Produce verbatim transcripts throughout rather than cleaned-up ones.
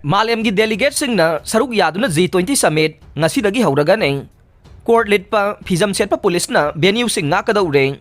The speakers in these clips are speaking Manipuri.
ꯃꯥꯂꯦꯝꯒꯤ delegateꯁꯤꯡꯅ ꯁꯔꯨꯛ ꯌꯥꯗꯨꯅ G twenty summit ꯉꯁꯤꯗꯒꯤ ꯍꯧꯔꯒꯅꯤ꯫ Court ꯂꯤꯠꯄ, ꯐꯤꯖꯝ ꯁꯦꯠꯄ ꯄꯨꯂꯤꯁꯅ venueꯁꯤꯡ ꯉꯥꯛꯀꯗꯧꯔꯦ꯫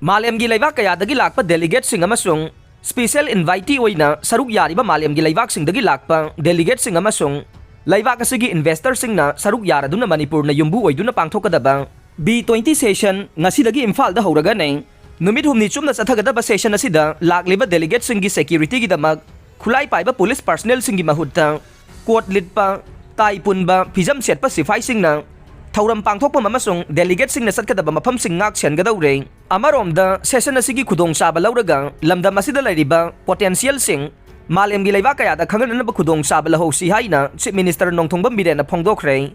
ꯃꯥꯂꯦꯝꯒꯤ ꯂꯩꯕꯥꯛ ꯀꯌꯥꯗꯒꯤ ꯂꯥꯛꯄ delegateꯁꯤꯡ ꯑꯃꯁꯨꯡ special invitee ꯑꯣꯏꯅ ꯁꯔꯨꯛ ꯌꯥꯔꯤꯕ ꯃꯥꯂꯦꯝꯒꯤ ꯂꯩꯕꯥꯛꯁꯤꯡꯗꯒꯤ ꯂꯥꯛꯄ delegateꯁꯤꯡ ꯑꯃꯁꯨꯡ ꯂꯩꯕꯥꯛ ꯑꯁꯤꯒꯤ investorꯁꯤꯡꯅ ꯁꯔꯨꯛ ꯌꯥꯔꯗꯨꯅ ꯃꯅꯤꯄꯨꯔꯅ ꯌꯨꯝꯕꯨ ꯑꯣꯏꯗꯨꯅ ꯄꯥꯡꯊꯣꯛꯀꯗꯕ B twenty session ꯉꯁꯤꯗꯒꯤ ꯏꯝꯐꯥꯜꯗ ꯍꯧꯔꯒꯅꯤ꯫ ꯅꯨꯃꯤꯠ ꯍꯨꯝꯅꯤ ꯆꯨꯞꯅ ꯆꯠꯊꯒꯗꯕ session ꯑꯁꯤꯗ ꯂꯥꯛꯂꯤꯕ delegateꯁꯤꯡꯒꯤ securityꯒꯤꯗꯃꯛ ꯈꯨꯠꯂꯥꯏ ꯄꯥꯏꯕ ꯄꯨꯂꯤꯁ personnelꯁꯤꯡꯒꯤ ꯃꯍꯨꯠꯇ coat ꯂꯤꯠꯄ, tie ꯄꯨꯟꯕ, ꯐꯤꯖꯝ ꯁꯦꯠꯄ ꯁꯤꯐꯥꯏꯁꯤꯡꯅ ꯊꯧꯔꯝ ꯄꯥꯡꯊꯣꯛꯐꯝ ꯑꯃꯁꯨꯡ delegateꯁꯤꯡꯅ ꯆꯠꯀꯗꯕ ꯃꯐꯝꯁꯤꯡ ꯉꯥꯛ ꯁꯦꯟꯒꯗꯧꯔꯦ꯫ ꯑꯃꯔꯣꯝꯗ, session ꯑꯁꯤꯒꯤ ꯈꯨꯗꯣꯡꯆꯥꯕ ꯂꯧꯔꯒ ꯂꯝꯗꯝ ꯑꯁꯤꯗ ꯂꯩꯔꯤꯕ potentialꯁꯤꯡ ꯃꯥꯂꯦꯝꯒꯤ ꯂꯩꯕꯥꯛ ꯀꯌꯥꯗ ꯈꯪꯍꯟꯅꯅꯕ ꯈꯨꯗꯣꯡꯆꯥꯕ ꯂꯧꯍꯧꯁꯤ ꯍꯥꯏꯅ Chief Minister ꯅꯣꯡꯊꯣꯝꯕꯝ ꯕꯤꯔꯦꯟꯅ ꯐꯣꯡꯗꯣꯛꯈ꯭ꯔꯦ꯫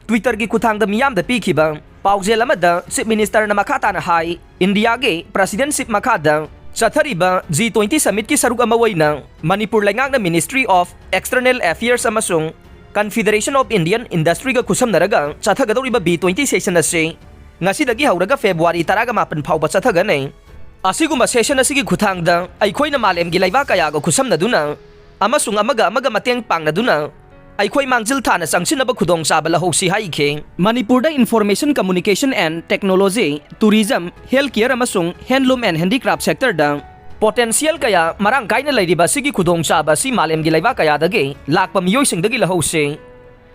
Twitterꯒꯤ ꯈꯨꯠꯊꯥꯡꯗ ꯃꯤꯌꯥꯝꯗ ꯄꯤꯈꯤꯕ ꯄꯥꯎꯖꯦꯜ ꯑꯃꯗ Chief Ministerꯅ ꯃꯈꯥ ꯇꯥꯅ ꯍꯥꯏ, Indiaꯒꯤ presidencyship ꯃꯈꯥꯗ ꯆꯠꯊꯔꯤꯕ G twenty summitꯀꯤ ꯁꯔꯨꯛ ꯑꯃ ꯑꯣꯏꯅ ꯃꯅꯤꯄꯨꯔ ꯂꯩꯉꯥꯛꯅ Ministry of External Affairs ꯑꯃꯁꯨꯡ Confederation of Indian Industryꯒ ꯈꯨꯠꯁꯝꯅꯔꯒ ꯆꯠꯊꯒꯗꯧꯔꯤꯕ B twenty session ꯑꯁꯤ ꯉꯁꯤꯗꯒꯤ ꯍꯧꯔꯒ February ꯇꯔꯥꯃꯥꯄꯟ ꯐꯥꯎꯕ ꯆꯠꯊꯒꯅꯤ꯫ ꯑꯁꯤꯒꯨꯝꯕ session ꯑꯁꯤꯒꯤ ꯈꯨꯠꯊꯥꯡꯗ ꯑꯩꯈꯣꯏꯅ ꯃꯥꯂꯦꯝꯒꯤ ꯂꯩꯕꯥꯛ ꯀꯌꯥꯒ ꯈꯨꯠꯁꯝꯅꯗꯨꯅ ꯑꯃꯁꯨꯡ ꯑꯃꯒ ꯑꯃꯒ ꯃꯇꯦꯡ ꯄꯥꯡꯅꯗꯨꯅ ꯑꯩꯈꯣꯏ ꯃꯥꯡꯖꯤꯜ ꯊꯥꯅ ꯆꯪꯁꯤꯟꯅꯕ ꯈꯨꯗꯣꯡꯆꯥꯕ ꯂꯧꯍꯧꯁꯤ ꯍꯥꯏꯈꯤ꯫ ꯃꯅꯤꯄꯨꯔꯗ Information Communication and Technology, Tourism, Healthcare ꯑꯃꯁꯨꯡ Handloom and Handicraft sectorꯗ potential ꯀꯌꯥ ꯃꯔꯥꯡ ꯀꯥꯏꯅ ꯂꯩꯔꯤꯕ ꯑꯁꯤꯒꯤ ꯈꯨꯗꯣꯡꯆꯥꯕ ꯑꯁꯤ ꯃꯥꯂꯦꯝꯒꯤ ꯂꯩꯕꯥꯛ ꯀꯌꯥꯗꯒꯤ ꯂꯥꯛꯄ ꯃꯤꯑꯣꯏꯁꯤꯡꯗꯒꯤ ꯂꯧꯍꯧꯁꯤ꯫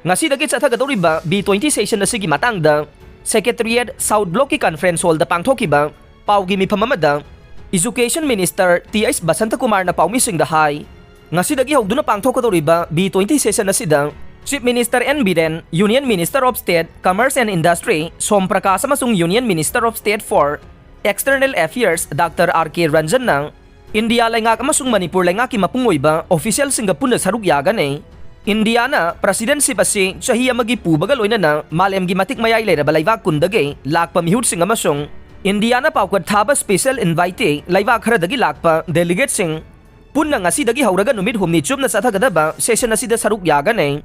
ꯉꯁꯤꯗꯒꯤ ꯆꯠꯊꯒꯗꯧꯔꯤꯕ B twenty session ꯑꯁꯤꯒꯤ ꯃꯇꯥꯡꯗ Secretariat South Blockꯀꯤ conference hallꯗ ꯄꯥꯡꯊꯣꯛꯈꯤꯕ ꯄꯥꯎꯒꯤ ꯃꯤꯐꯝ ꯑꯃꯗ Education Minister Th Basanta Kumarꯅ ꯄꯥꯎꯃꯤꯁꯤꯡꯗ ꯍꯥꯏ, ꯉꯁꯤꯗꯒꯤ ꯍꯧꯗꯨꯅ ꯄꯥꯡꯊꯣꯛꯀꯗꯧꯔꯤꯕ B twenty session ꯑꯁꯤꯗ Chief Minister N Biren, Union Minister of State, Commerce and Industry, Som Prakash ꯑꯃꯁꯨꯡ Union Minister of State for External Affairs, Doctor R K Ranjanꯅ India ꯂꯩꯉꯥꯛ ꯑꯃꯁꯨꯡ ꯃꯅꯤꯄꯨꯔ ꯂꯩꯉꯥꯛꯀꯤ ꯃꯄꯨꯡ ꯑꯣꯏꯕ officialꯁꯤꯡꯒ ꯄꯨꯟꯅ ꯁꯔꯨꯛ ꯌꯥꯒꯅꯤ꯫ Indiaꯅ presidencyship ꯑꯁꯤ ꯆꯍꯤ ꯑꯃꯒꯤ ꯄꯨꯕꯒ ꯂꯣꯏꯅꯅ ꯃꯥꯂꯦꯝꯒꯤ ꯃꯇꯤꯛ ꯃꯌꯥꯏ ꯂꯩꯔꯕ ꯂꯩꯕꯥꯛ ꯀꯨꯟꯗꯒꯤ ꯂꯥꯛꯄ ꯃꯤꯍꯨꯠꯁꯤꯡ ꯑꯃꯁꯨꯡ Indiaꯅ ꯄꯥꯎꯀꯠ ꯊꯥꯕ special invitee ꯂꯩꯕꯥꯛ ꯈꯔꯗꯒꯤ ꯂꯥꯛꯄ delegateꯁꯤꯡ ꯄꯨꯟꯅ ꯉꯁꯤꯗꯒꯤ ꯍꯧꯔꯒ ꯅꯨꯃꯤꯠ ꯍꯨꯝꯅꯤ ꯆꯨꯞꯅ ꯆꯠꯊꯒꯗꯕ session ꯑꯁꯤꯗ ꯁꯔꯨꯛ ꯌꯥꯒꯅꯤ꯫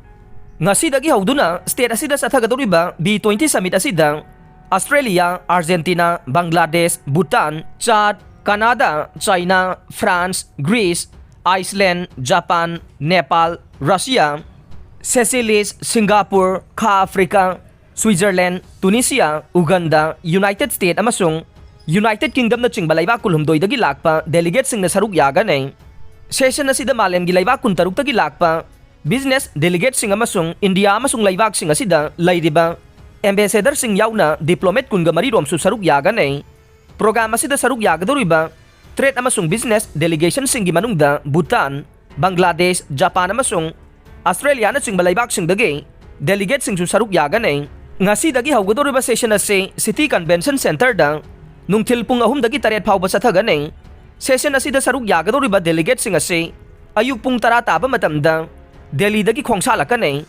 ꯉꯁꯤꯗꯒꯤ ꯍꯧꯗꯨꯅ state ꯑꯁꯤꯗ ꯆꯠꯊꯒꯗꯧꯔꯤꯕ B twenty summit ꯑꯁꯤꯗ Australia, Argentina, Bangladesh, Bhutan, Chad, Canada, China, France, Greece, Iceland, Japan, Nepal, Russia, Seychelles, Singapore, ꯈꯥ Africa, Switzerland, Tunisia, Uganda, United States ꯑꯃꯁꯨꯡ United Kingdomꯅꯆꯤꯡꯕ ꯂꯩꯕꯥꯛ ꯀꯨꯟꯍꯨꯝꯗꯣꯏꯗꯒꯤ ꯂꯥꯛꯄ delegateꯁꯤꯡꯅ ꯁꯔꯨꯛ ꯌꯥꯒꯅꯤ꯫ Session ꯑꯁꯤꯗ ꯃꯥꯂꯦꯝꯒꯤ ꯂꯩꯕꯥꯛ ꯀꯨꯟꯇꯔꯨꯛꯇꯒꯤ ꯂꯥꯛꯄ business delegateꯁꯤꯡ ꯑꯃꯁꯨꯡ ꯏꯟꯗꯤꯌꯥ ꯑꯃꯁꯨꯡ ꯂꯩꯕꯥꯛꯁꯤꯡ ꯑꯁꯤꯗ ꯂꯩꯔꯤꯕ ambassadorꯁꯤꯡ ꯌꯥꯎꯅ diplomat ꯀꯨꯟꯒ ꯃꯔꯤ ꯔꯣꯝꯁꯨ ꯁꯔꯨꯛ ꯌꯥꯒꯅꯤ꯫ Program ꯑꯁꯤꯗ ꯁꯔꯨꯛ ꯌꯥꯒꯗꯧꯔꯤꯕ trade ꯑꯃꯁꯨꯡ business delegationꯁꯤꯡꯒꯤ ꯃꯅꯨꯡꯗ ꯚꯨꯇꯥꯟ, ꯕꯪꯒ꯭ꯂꯥꯗꯦꯁ, ꯖꯄꯥꯟ ꯑꯃꯁꯨꯡ ꯑꯁꯇ꯭ꯔꯦꯂꯤꯌꯥꯅꯆꯤꯡꯕ ꯂꯩꯕꯥꯛꯁꯤꯡꯗꯒꯤ delegateꯁꯤꯡꯁꯨ ꯁꯔꯨꯛ ꯌꯥꯒꯅꯤ꯫ ꯉꯁꯤꯗꯒꯤ ꯍꯧꯒꯗꯧꯔꯤꯕ session ꯑꯁꯤ City Convention Centreꯗ ꯅꯨꯡꯊꯤꯜ ꯄꯨꯡ ꯑꯍꯨꯝꯗꯒꯤ ꯇꯔꯦꯠ ꯐꯥꯎꯕ ꯆꯠꯊꯒꯅꯤ꯫ Session ꯑꯁꯤꯗ ꯁꯔꯨꯛ ꯌꯥꯒꯗꯧꯔꯤꯕ delegateꯁꯤꯡ ꯑꯁꯤ ꯑꯌꯨꯛ ꯄꯨꯡ ꯇꯔꯥ ꯇꯥꯕ ꯃꯇꯝꯗ ꯗꯦꯜꯂꯤꯗꯒꯤ ꯈꯣꯡꯁꯥꯜꯂꯛꯀꯅꯤ꯫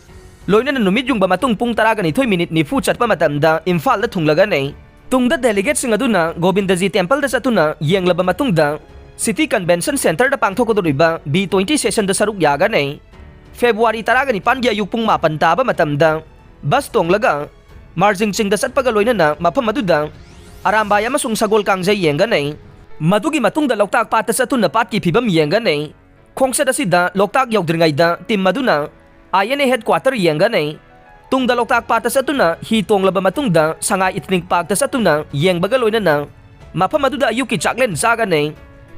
ꯂꯣꯏꯅꯅ ꯅꯨꯃꯤꯠ ꯌꯨꯡꯕ ꯃꯇꯨꯡ ꯄꯨꯡ ꯇꯔꯥꯒ ꯅꯤꯊꯣꯏ ꯃꯤꯅꯤꯠ ꯅꯤꯐꯨ ꯆꯠꯄ ꯃꯇꯝꯗ ꯏꯝꯐꯥꯜꯗ ꯊꯨꯡꯂꯒꯅꯤ꯫ ꯇꯨꯡꯗ delegateꯁꯤꯡ ꯑꯗꯨꯅ ꯒꯣꯕꯤꯟꯗꯖꯤ templeꯗ ꯆꯠꯇꯨꯅ ꯌꯦꯡꯂꯕ ꯃꯇꯨꯡꯗ City Convention Centreꯗ ꯄꯥꯡꯊꯣꯛꯀꯗꯧꯔꯤꯕ B twenty sessionꯗ ꯁꯔꯨꯛ ꯌꯥꯒꯅꯤ꯫ February ꯇꯔꯥꯒ ꯅꯤꯄꯥꯟꯒꯤ ꯑꯌꯨꯛ ꯄꯨꯡ ꯃꯥꯄꯟ ꯇꯥꯕ ꯃꯇꯝꯗ bus ꯇꯣꯡꯂꯒ ꯃꯥꯔꯖꯤꯡ ꯆꯤꯡꯗ ꯆꯠꯄꯒ ꯂꯣꯏꯅꯅ ꯃꯐꯝ ꯑꯗꯨꯗ ꯑꯔꯥꯝꯕꯥꯏ ꯑꯃꯁꯨꯡ ꯁꯒꯣꯜ ꯀꯥꯡꯖꯩ ꯌꯦꯡꯒꯅꯤ꯫ ꯃꯗꯨꯒꯤ ꯃꯇꯨꯡꯗ ꯂꯣꯛꯇꯥꯛ ꯄꯥꯠꯇ ꯆꯠꯇꯨꯅ ꯄꯥꯠꯀꯤ ꯐꯤꯕꯝ ꯌꯦꯡꯒꯅꯤ꯫ ꯈꯣꯡꯆꯠ ꯑꯁꯤꯗ ꯂꯣꯛꯇꯥꯛ ꯌꯧꯗ꯭ꯔꯤꯉꯩꯗ team ꯑꯗꯨꯅ INA headquarter ꯌꯦꯡꯒꯅꯤ꯫ ꯇꯨꯡꯗ ꯂꯣꯛꯇꯥꯛ ꯄꯥꯠꯇ ꯆꯠꯇꯨꯅ ꯍꯤ ꯇꯣꯡꯂꯕ ꯃꯇꯨꯡꯗ ꯁꯉꯥꯏ Ethnic Parkꯇ ꯆꯠꯇꯨꯅ ꯌꯦꯡꯕꯒ ꯂꯣꯏꯅꯅ ꯃꯐꯝ ꯑꯗꯨꯗ ꯑꯌꯨꯛꯀꯤ ꯆꯥꯛꯂꯦꯟ ꯆꯥꯒꯅꯤ꯫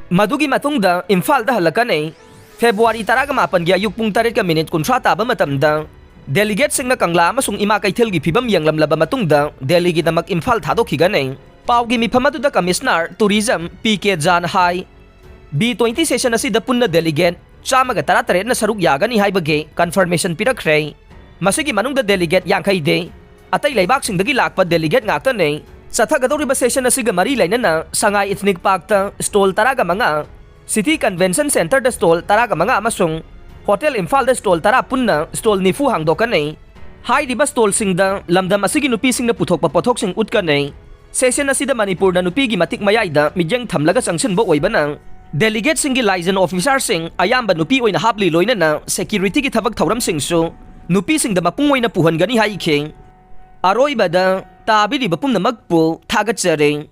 ꯃꯗꯨꯒꯤ ꯃꯇꯨꯡꯗ ꯏꯝꯐꯥꯜꯗ ꯍꯜꯂꯛꯀꯅꯤ꯫ February ꯇꯔꯥꯒ ꯃꯥꯄꯟꯒꯤ ꯑꯌꯨꯛ ꯄꯨꯡ ꯇꯔꯦꯠꯀ ꯃꯤꯅꯤꯠ ꯀꯨꯟꯊ꯭ꯔꯥ ꯇꯥꯕ ꯃꯇꯝꯗ delegateꯁꯤꯡꯅ ꯀꯪꯂꯥ ꯑꯃꯁꯨꯡ ꯏꯃꯥ ꯀꯩꯊꯦꯜꯒꯤ ꯐꯤꯕꯝ ꯌꯦꯡꯂꯝꯂꯕ ꯃꯇꯨꯡꯗ ꯗꯦꯜꯂꯤꯒꯤꯗꯃꯛ ꯏꯝꯐꯥꯜ ꯊꯥꯗꯣꯛꯈꯤꯒꯅꯤ꯫ ꯄꯥꯎꯒꯤ ꯃꯤꯐꯝ ꯑꯗꯨꯗ Commissioner Tourism P K ꯖꯥꯅ ꯍꯥꯏ, B twenty session ꯑꯁꯤꯗ ꯄꯨꯟꯅ delegate ꯆꯥꯝꯃꯒ ꯇꯔꯥꯇꯔꯦꯠꯅ ꯁꯔꯨꯛ ꯌꯥꯒꯅꯤ ꯍꯥꯏꯕꯒꯤ confirmation ꯄꯤꯔꯛꯈ꯭ꯔꯦ꯫ ꯃꯁꯤꯒꯤ ꯃꯅꯨꯡꯗ delegate ꯌꯥꯡꯈꯩꯗꯤ ꯑꯇꯩ ꯂꯩꯕꯥꯛꯁꯤꯡꯗꯒꯤ ꯂꯥꯛꯄ delegate ꯉꯥꯛꯇꯅꯤ꯫ ꯆꯠꯊꯒꯗꯧꯔꯤꯕ session ꯑꯁꯤꯒ ꯃꯔꯤ ꯂꯩꯅꯅ ꯁꯉꯥꯏ Ethnic Parkꯇ stall ꯇꯔꯥꯒ ꯃꯉꯥ, City Convention Centreꯗ stall ꯇꯔꯥꯒ ꯃꯉꯥ ꯑꯃꯁꯨꯡ Hotel ꯏꯝꯐꯥꯜꯗ stall ꯇꯔꯥ, ꯄꯨꯟꯅ stall ꯅꯤꯐꯨ ꯍꯥꯡꯗꯣꯛꯀꯅꯤ꯫ ꯍꯥꯏꯔꯤꯕ stallꯁꯤꯡꯗ ꯂꯝꯗꯝ ꯑꯁꯤꯒꯤ ꯅꯨꯄꯤꯁꯤꯡꯅ ꯄꯨꯊꯣꯛꯄ ꯄꯣꯠꯊꯣꯛꯁꯤꯡ ꯎꯠꯀꯅꯤ꯫ Session ꯑꯁꯤꯗ ꯃꯅꯤꯄꯨꯔꯅ ꯅꯨꯄꯤꯒꯤ ꯃꯇꯤꯛ ꯃꯌꯥꯏꯗ ꯃꯤꯠꯌꯦꯡ ꯊꯝꯂꯒ ꯆꯪꯁꯤꯟꯕ ꯑꯣꯏꯕꯅ, delegate ꯁꯤꯡꯒꯤ liaison officer ꯁꯤꯡ ꯑꯌꯥꯝꯕ ꯅꯨꯄꯤ ꯑꯣꯏꯅ ꯍꯥꯞꯂꯤ, ꯂꯣꯏꯅꯅ security ꯒꯤ ꯊꯕꯛ ꯊꯧꯔꯝꯁꯤꯡꯁꯨ ꯅꯨꯄꯤꯁꯤꯡꯗ ꯃꯄꯨꯡ ꯑꯣꯏꯅ ꯄꯨꯍꯟꯒꯅꯤ ꯍꯥꯏꯈꯤ꯫ ꯑꯔꯣꯏꯕꯗ ꯇꯥꯕꯤꯔꯤꯕ ꯄꯨꯝꯅꯃꯛꯄꯨ ꯊꯥꯒꯠꯆꯔꯤ꯫